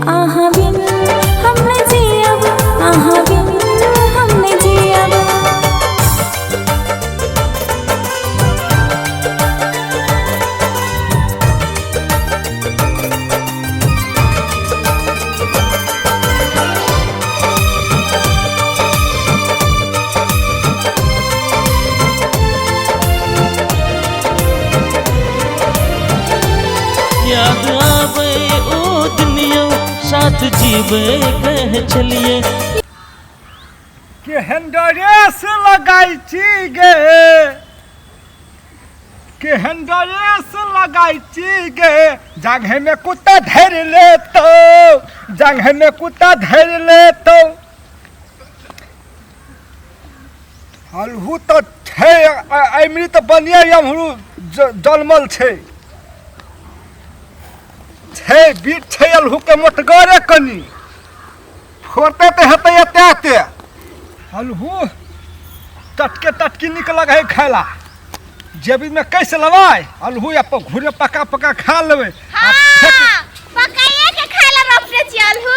अहाँ बिन हम न जियब, अहाँ बिन हम न जियब। याद आवे ओ दुनिया साथ जीवे कह चलिए। केहन ड्रेस लगाइ छी गे, केहन ड्रेस लगाइ छी गे, जांघे में कुत्ता धरि लेतौ, जांघे में कुत्ता धरि लेतौ। हलहु तऽ छै एमरी तऽ बनिए एम्हरू जनमल छै, छै बीट छै अलहु के मोटगरे कनी फोड़ते तऽ हेतै एते एते। अलहु टटके टटकी नीक लगै है खाय ला, जेबी में कैसे लेबै अलहु या घुरे पका पका खा लेबै। हाँ, पकाइए के खाय ला रोपने छी अलहु।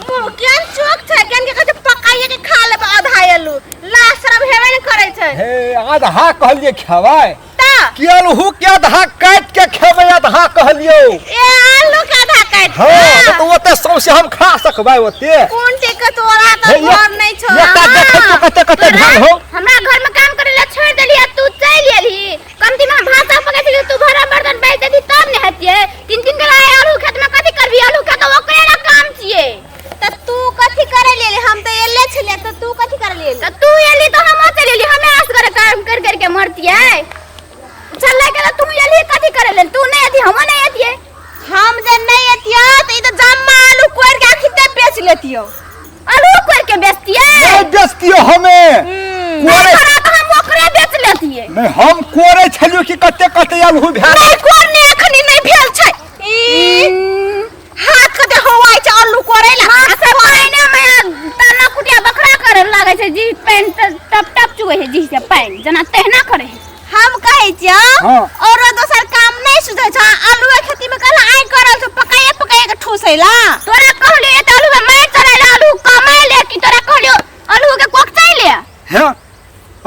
मुँह केहन चोक छै, केहन के कहै छै पकाइए के खा लेबै आधा आलू, लाज शरम हेबे ने करै छै। हे आधा कहलियै खेबै तऽ कि अलहु के आधा काटि के खेबै, आधा कहलियौ। ए आलू के आधा काटि हाँ, के? तऽ ओते सौंसे हम खा सकबै ओते? कोन टेक तोरा तऽ हे, घर नहि छौ। एकटा देखै छियौ कते कते तोरा भेल हौ। हमरा घर में काम करे ला छोड़ देलियै, तू चलि एलही। कमती में हम भाषा पकै छलियै, तू भरा बर्तन बेच देती तब ने हेतियै। तीन तीन गो आलू खेत में कथी करबी? आलू खेत ओकरे ला काम छियै। त तू कथी करे लेली? हम त एले छलियै, त तू कथी करे लेली? त तू एली त हम चलि एली, हमे असगर काम कर कर के मरतियै। चल के तू एली कथी करे लेल? तू नहीं एती हम नहीं एतियै। हम जे नहीं एतियै त ई त जम्मा आलू कोरि के अखिते बेच लेतियौ। आलू कोरि के बेचतियै? नहीं बेचतियै हमे। नहीं कोरे तोरा त हम ओकरे बेच लेतियै। नहीं हम कोरे छलियो कि कते कते आलू भेल। नहीं कोरने अखनी नहीं भेल छै। ई हाथ कते होवाय छै आलू कोरे ला। हाथ से पाइने में तना कुटिया बखरा करे लागे छै जी, पानि त टप टप चुवे है जी से पानि जना तहना करे है। हम कहै छियौ हाँ। औरो दोसर काम नहीं सुझै छौ, आलू के खेती में कहला आइ करल छौ पकाए पकाए के ठूसैला। तोरा कहलियो एत आलू में मारि चढ़ैला आलू कमाय ले कि तोरा कहलियो आलू के कोकचाइ ले। हे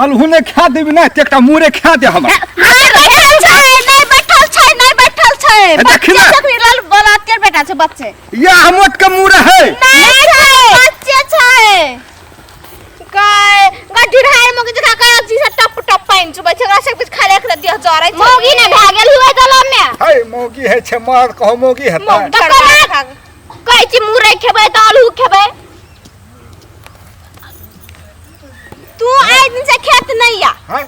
अलहु ने खा देबी ना एकटा मुरे खा दे हमरा। नहीं बैठल छै, नहीं बैठल छै, नहीं बैठल छै। हे देखी ना। बच्चे जखनी लाल बलात्कार बेटा छै बच्चे। ये हमोट के मुरे है। नहीं छै बच्चे छै। काय गड्ढी ढाई मौगी जखा काय जी से टप टप पानि चुबै छै, ओकरा सब कुछ खाले के देह जरै छै। मौगी ने भए गेल हुए दलम में। है मौगी है छै मर्द कहो मौगी हेतै। मौगी तऽ कोना कहै छी मुरै खेबै तऽ आलू खेबै। तू आइ दिन से खेत नहीं आ। हैं?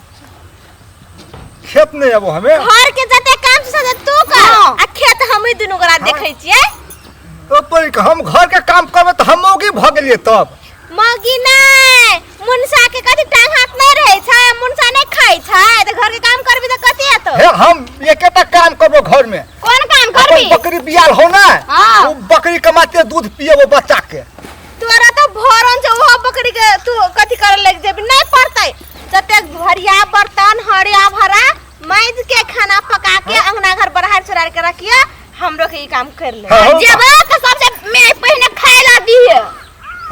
खेत नहीं आबो हमें। घर के जते काम छै से तू कर आ खेत हमही दुनू गोरा देखै छियै। तो तोरी के हम घर के काम करबै तऽ हम मौगी भऽ गेलियै तब। मौगी नहीं, मुनसा के कथी टांग हाथ नहीं रहै छै, मुनसा नहीं खाइ छै तऽ घर के काम करबी तऽ कथी हेतौ? हे हम एकेटा काम करबो घर में। कोन काम करबी? अपन बकरी बियाल हो ना, हाँ। उ बकरी के माते दूध पियबो बच्चा के। तोरा तो भरन छै ओहो बकरी के तू कथी करे लग जेबी नहीं पड़तै। जतेक भरिया बर्तन हरिया भरा माइज के खाना पका के अंगना घर बढ़ार चढ़ार के रखिए, हमरो के ई काम कर ले। हाँ। जेबे तो सबसे मैं पहिने खाय ला दिए।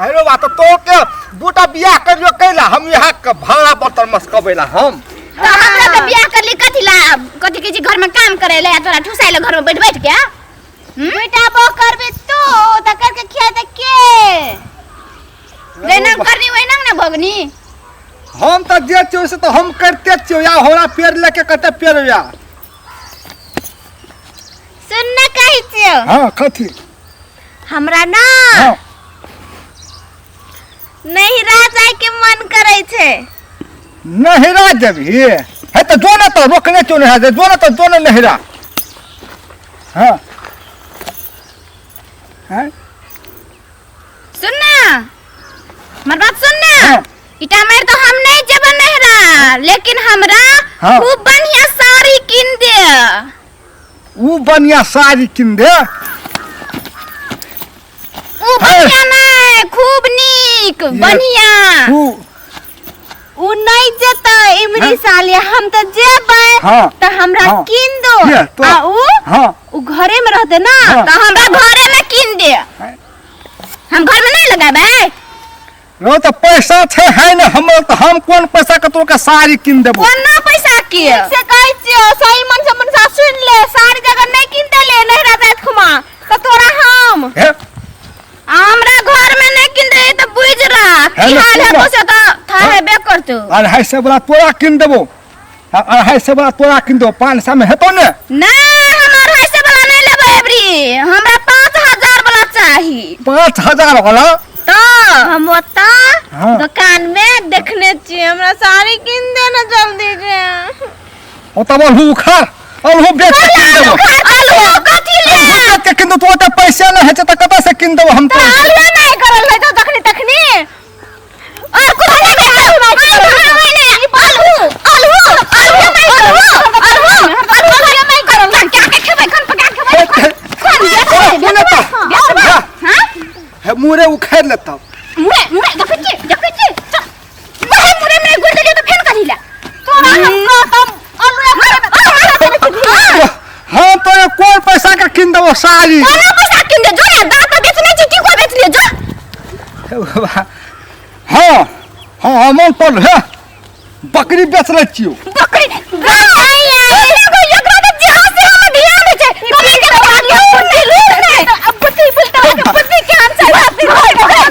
अरे बात तो के दूटा बियाह करियो कैला हम यहाँ के भाड़ा बर्तन मस्कबैला हम। तो हमरा के बियाह कर ली कथी ला? कथी के घर में काम करे ले तोरा ठुसाइले घर में बैठ बैठ के? बेटा बो करबे तू त करके खिया दे के जैना करनी वैना ने भगनी। हम त जे छियो से त हम करते छियो, या हमरा पेड़ लेके कते पेड़ या। सुन न कहै छियो। हां कथी? हमरा ना हां। नहिरा जाय के मन करै छै। नहिरा जेबही? हे त जो न त रोकने छियो नहिरा जो न त जो न नहिरा। हाँ। हाँ? सुन ना हमर बात सुन ना। हाँ। ईटा मार तो हम नहीं जेबे नहिरा, लेकिन हमरा हाँ। खूब बढ़िया साड़ी किन दे। ऊ बढ़िया साड़ी किन दे? ऊ बढ़िया नहीं, खूब नीक बढ़िया। उ नहीं जेतै इमरी हाँ? साले हम त जेबै हाँ। त हमरा हाँ। किन दो ये, तो- आ उ हाँ उ घरे में रहते ना हाँ। त हमरा घरे में किन दे हम घर में नहीं लगाबै रो तऽ पैसा छै है ने हमर तऽ हम कोन पैसा के तोरा के साड़ी कीन देबो कोना पैसा के से कहै छियो सही मन से मन से सुन ले साड़ी जगह नहीं किन देले नहीं रात खुमा त तोरा हम हे हमरा घर में नहीं किन दे त बुझ रहा है की ना, हाल है सुन ना। से त था हेबे करतो 250 वाला तोरा कीन देबो आ 250 वाला तोरा कीन देबो 500 में हेतौ ने ना हम 250 वाला नहीं लेबै एबरी हमरा 5000 वाला चाही 5000 वाला तो हम ओतऽ हाँ। दुकान में देखने छियै हमरा साड़ी किन दे ना जल्दी से ओ तब अलहू उखाड़ अलहू बेच के कीन देबो आलू कथी ले अलहू बेच के कीन देबो तो ओते पैसा नहि होइ छै तऽ कतऽ से कीन देबो हम तो तो आलू नहीं करल है तो तखनी तखनी और कुछ नहीं आलू आलू आलू आलू आलू आलू नहीं करल क्या के खेबै खन पका के खेबै खन सुने तऽ हां हे मुरे उखाड़ लेतौ मुरे मुरे देखै छी देखै छी मुरे मुरे में गुड़ देलियै तऽ फेन कथी ले तोरा हम कहतम आलू हम तोरे कोन पैसा के कीन देबो साड़ी कोना पैसा किन दे जो ना दाँत बेचने छी की को बेच लिए जो हाँ हाँ हमन पर हे बकरी बेच लै छियौ बकरी गाय एकरा तऽ जहाँ से हम ध्यान दै छै कभी के बात के बुद्धि लूट नै अब बुद्धि बोलता है बुद्धि के हम से बात बेच में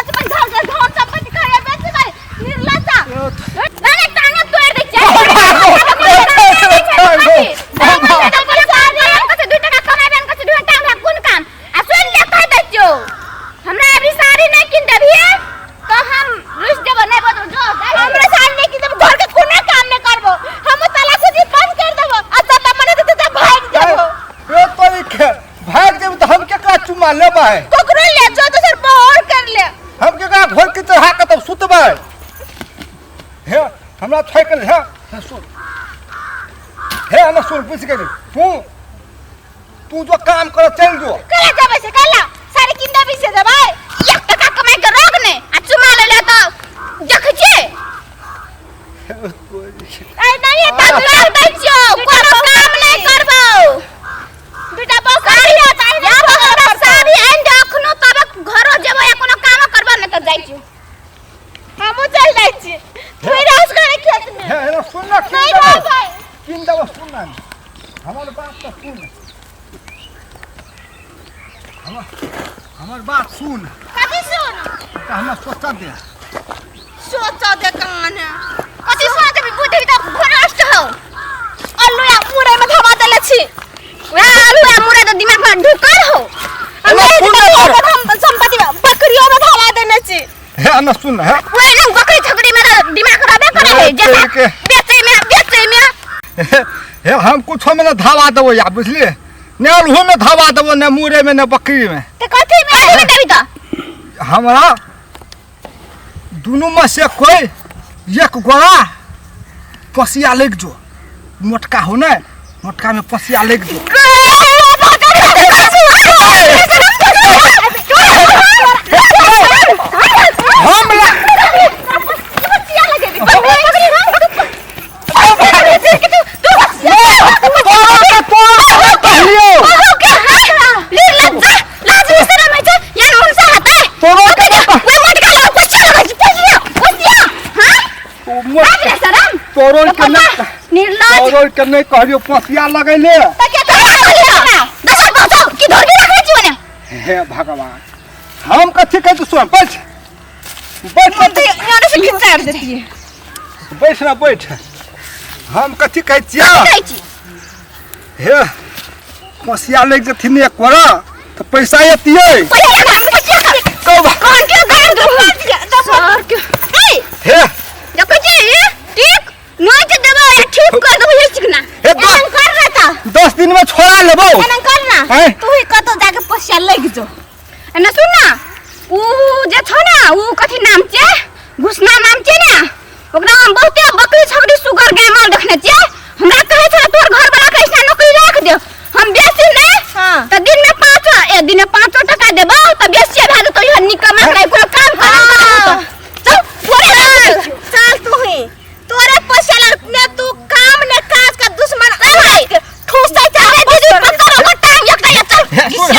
घर के धन संपत्ति खाया बेच गए निर्लज्जा अरे टांगे तोड़ दै छै हमरा अभी साड़ी नहीं किन देबही तो हम रुस देबो नहीं बोलबो जो हमरा साड़ी नहीं किन देबो घर के कोनो काम नहीं करबो हम ताला कुंजी बंद कर देबो आ तब मने तो तो भाग देबो रे तोरी के भाग जेबी तऽ हम केकरा चुम्मा लेबै ककरो ले जो दोसर बहर कर ले हम केकरा घोर के चढ़ा के तब सुतबै हे हमरा छोड़ के हे हे सुन हे हमरा सुन बुझि गेली तू तू जो काम कर चल जो कला जाबै से कला साड़ी किन देबी से देबै एक टका कमाई के रोग ने आ चुमा ले ले तो देखै छी ए नहीं तब कर दै छियो कोनो काम नहीं करबो दुटा बकरी है या हमरा साड़ी आइन दे अखनो तब घरो जेबो या कोनो काम करबो ने त जाइ छियो हमहूँ चल जाइ छी तू रह करे खेत में हे हे सुन ना किन नहीं देबो रहबै किन देबो सुन ना हमर बात तऽ सुन हमर हमर बात सुन कथी सुन तऽ हमरा सोचऽ दे सोचऽ दे कान कथी सोच देबी बुद्धि तऽ भ्रष्ट हौ आलू या मुरै में धवा देले छी वएह आलू या मुरै तऽ दिमाग में ढुकल हौ अरे सुन ना तोर। हम संपत्ति में बकरियों में धवा देने छी हे ना सुन हे वही रंग बकरी छकरी में तऽ दिमाग रहबे करे है तेरी के। बेचै में बेचै में हे हम कुछो में ना धावा देबो या बुझलिए ने अलहू में धावा देबो ने मुरे में ने बकरी में तऽ कथी में कथी में देबी तऽ हमरा दुनू में से कोई एक गोड़ा पसिया लग जो मोटका हो ने मोटका में पसिया लग जो हम ला तोरा के तोरा के कहलियो तोरा के तोरो के नहीं निर्लज तोरो के नहीं कहलियो पसिया लगैले हे भगवान हम कथी कहै छी सुन बैठ बैठ ना बैठ ना बैठ हम कथी कहै छियै हे पसिया लागि जेथिन एक कोरा तऽ पैसा एतियै हे हे 10 दिन में छोड़ा लेबो हैं? तू ही कतौ जाके पैसा लागि जो एने सुन ना ऊ जे छौ ना ऊ कथी नाम छै घुसना नाम छै ने ओकरा हम बहुते बकरी छकरी सुगर गाय माल देखने छियै हमरा कहै छलै तोर घर वाला के ऐसा नौकरी राख दे हम बेसी ने हाँ। तऽ दिन में पाँचो ए दिन में पाँचो टका देबो तऽ बेसी भए जेतौ इहो निकमा के कोनो काम कर चल तोरे तोर